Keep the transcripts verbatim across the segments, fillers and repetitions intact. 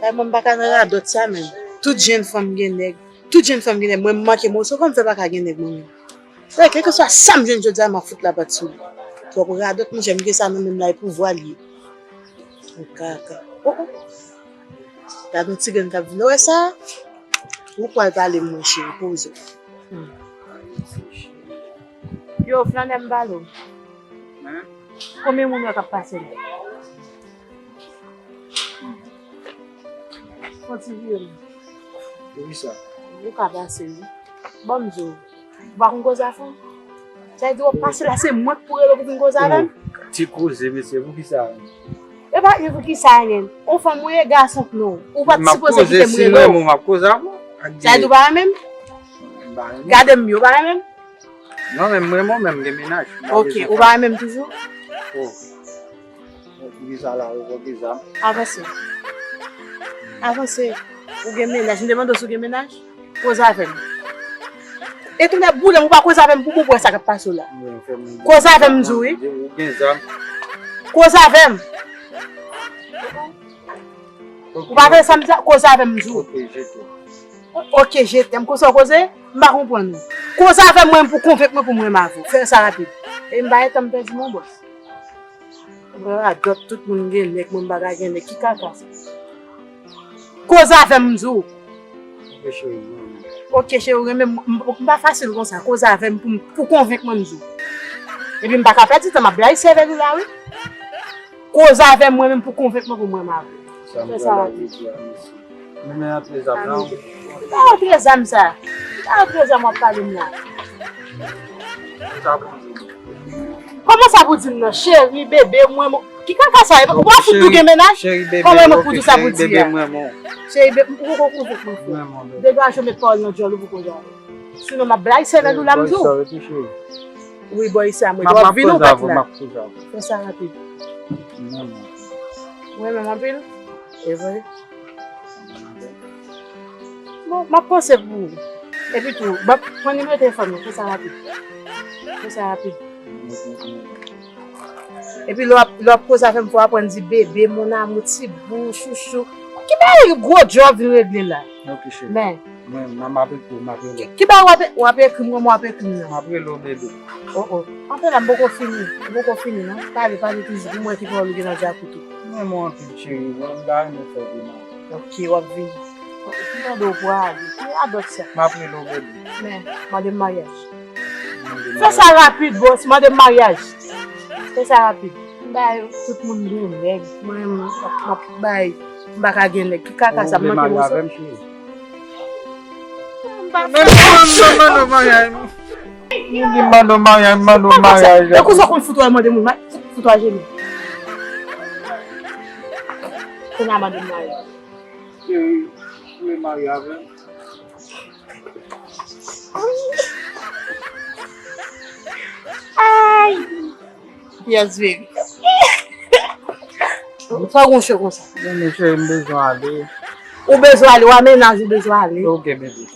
Ay, mwen, m pa ka nan radòt sa menm. Tout jèn fanm gen nèg. Tout jèn fanm gen nèg. Mwen, m manke moso, kòman m fè pa ka gen nèg mwen menm? Frè, kèlkeswa sa m jwenn jodi a, m ap fout lapat sou li. Twòp radòt, monchè, m gen sa nan men m la, e pouvwa l ye. Yon kaka. Oh, oh. Gade yon ti grenn k ap vin. Ou wè sa? Ou pral pale m, monchè, poze. Hmm. Yo, flannè, m pale w. Konbyen moun wè k ap pase la? Fon ti vire m. Poukisa? Ou ka pase, wi. Ban m di w. Ou pa konn koze avè m? Sa vle di w ap pase la, se mwen k pou rele w pou vin koze avè m? Oh, ti koze, mesye, poukisa? E pa, e poukisa, nen? Ou fanm ou ye, gason k non. Ou pa t sipoze kite m rele w. M ap koze, si mwen, m ap koze avè w. Sa vle di w pa renmen m? M pa renmen. Gade m byen, ou pa renmen m? Non, men m renmen w, men m gen mennaj. Ok, ou pa renmen m toujou? Oh. Ki sa la, ou gen zam? Avanse. Avanse. Ou gen mennaj. M te mande w si w gen mennaj? Koze avè m. E tounen boule m, ou pa koze avè m pou bon, pou wè sa k ap pase w la. Koze avè m, m di w, wi. Ou gen zam. Koze avè m. Ou pa fè sa m di a, koze avè m, m di w. Ok, je t'aime. Ok, je t'aime. Konsa w koze? M pa konprann ou. Koze avè m, mwen, pou konvenk mwen pou m renmen avè w. Fè sa rapid. E m pa gen tan m pèdi, mon bòs. Mwen radòt, tout moun gen nèg, mwen m pa ka gen nèg. Ki kaka sa? Koze avè m, m di w. Ok, cheri, mwen. Ok, cheri, ou renmen m, m, m pa fasil konsa. Koze avè m pou, pou konvenk mwen, m di w. Epi m pa ka pèdi tan, m ap blayi sèvèl ou la, wi. Koze avè m, mwen menm, pou konvenk mwen pou mwen renmen avè w. Fè sa rapid. Sa m pral di a, mesye. Men, men antre zam nan. Pa antre zam sa. Pa antre zam w ap pale m la. Sa pou di. Kòman sa pou di m nan? Cheri, bebe, mwen, mwen. Ki kaka sa? Ou pa fout di w gen mennaj? Cheri, bebe, kòman mwen pou di sa pou di a? Cheri, bebe, ou poko konvenk mwen, frè. Degaje w, met pawòl nan djòl ou pou koze avè m. Sinon, m ap blayi sèvèl ou la, m di w. Wi, bò isi a, mwen. W ap vini ou pa t la? Fè sa rapid. Ou renmen m anpil? E vre? Bon, m ap panse pou ou. Epi tou, ban, pran nimewo telefòn mwen, fè sa rapid. Fè sa rapid. Epi lè w ap, lè w ap koze avè m, fò w aprann di bebe, mon amour, ti bou, chouchou. Ki bagay gwo djòb vin regle la? Ok, cheri. Men. Mwen, m ap ekri w, m ap rele w. Ki, ki bagay w ap, w ap ekri m, kòman w ap ekri m nan? M ap rele w, bebe. Oh, oh. Anfen la, m poko fini. M poko fini, non. Pale, pale toujou. Pou mwen ki pawòl ou gen nan djakout ou. Mwen, mwen anpil, cheri. Mwen, m ta renmen fè demen. Ok, w ap vini. Ki mande w pou ale? Ki radòt sa? M ap rele w, bebe. Men, mande m maryaj. Fè sa rapid, bòs. Mande m maryaj. Fè sa rapid. M ba yo. Tout moun gen nèg. Mwen, m ap, m ap bay. M pa ka gen nèg. Ki kaka sa? M manke moso. Ou vle marye avè m, cheri? M pa fè. Mande w maryaj, non. Ou di m mande w maryaj, m mande w maryaj. E konsa w konn fout w al mande moun, ma-, fout w ajenou. Kounye a mande m maryaj. Cheri, ou vle marye avè m? Ay! Yes, baby. Sa w gon cho konsa? Bon, mesye, m bezwen ale. Ou bezwen ale, w a mennaj ou bezwen ale. Ok, bebe.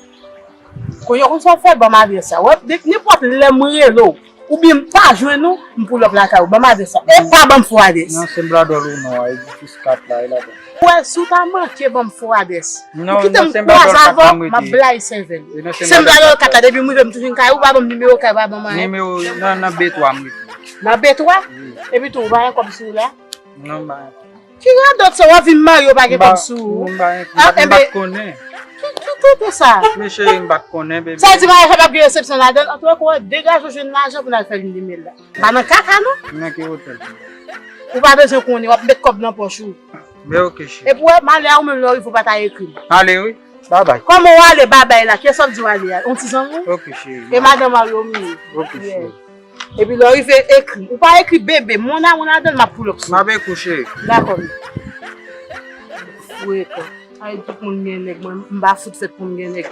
Kounye a konsa w fè ban m adrès sa. Wè, de, nenpòt lè m rele w, oubyen m pa jwenn ou, m pull up lakay ou. Ban m adrès sa. E pa ban m fo adrès. Nan, se m bladòl ou non, a edifis kat la, e la. Wè, si w ta manke ban m fo adrès. Ou kite m kwaze avè w, m ap blayi sèvèl. Se m bladòl kat la, depi m rive m tou fin kay ou, pa ban m nimewo kay, pa ban m anyen. Nimewo, nan, nan B twa m rete. Nan B twa? Wi. Epi tou, ou pa gen kòb sou ou la? Non, m pa gen kòb. Ki radòt sa, w ap vin marye, w pa gen kòb sou ou? Non, m pa gen, m pa t konnen. Ki, ki tenten sa? Men cheri, m pa t konnen, bebe. Sa di maryaj la p ap gen resepsyon ladan l? Antouka, degaje w jwenn lajan pou n al fè lin de myèl la. Pa nan kaka, non. Nan ki otèl? Ou pa bezwen konnen, w ap met kòb nan pòch ou. Men ok, cheri. Epi w wè, m ale a ou menm lè w rive, ou pa ta ekri m. Ale, wi. Babay. Kòman w ale, babay la? Kiyès w ap di w ale a? Yon ti zanmi w? Ok, cheri. E madanm mari w m ye. Ok, cheri. Epi lè w rive, ekri. Ou pa ekri bebe, mon amour ladan l, m ap pull up sou ou. M ap ekri w, cheri. Dakò, m. Frekan. Ay, tout moun gen nèg, mwen, m pa fout fèt pou m gen nèg.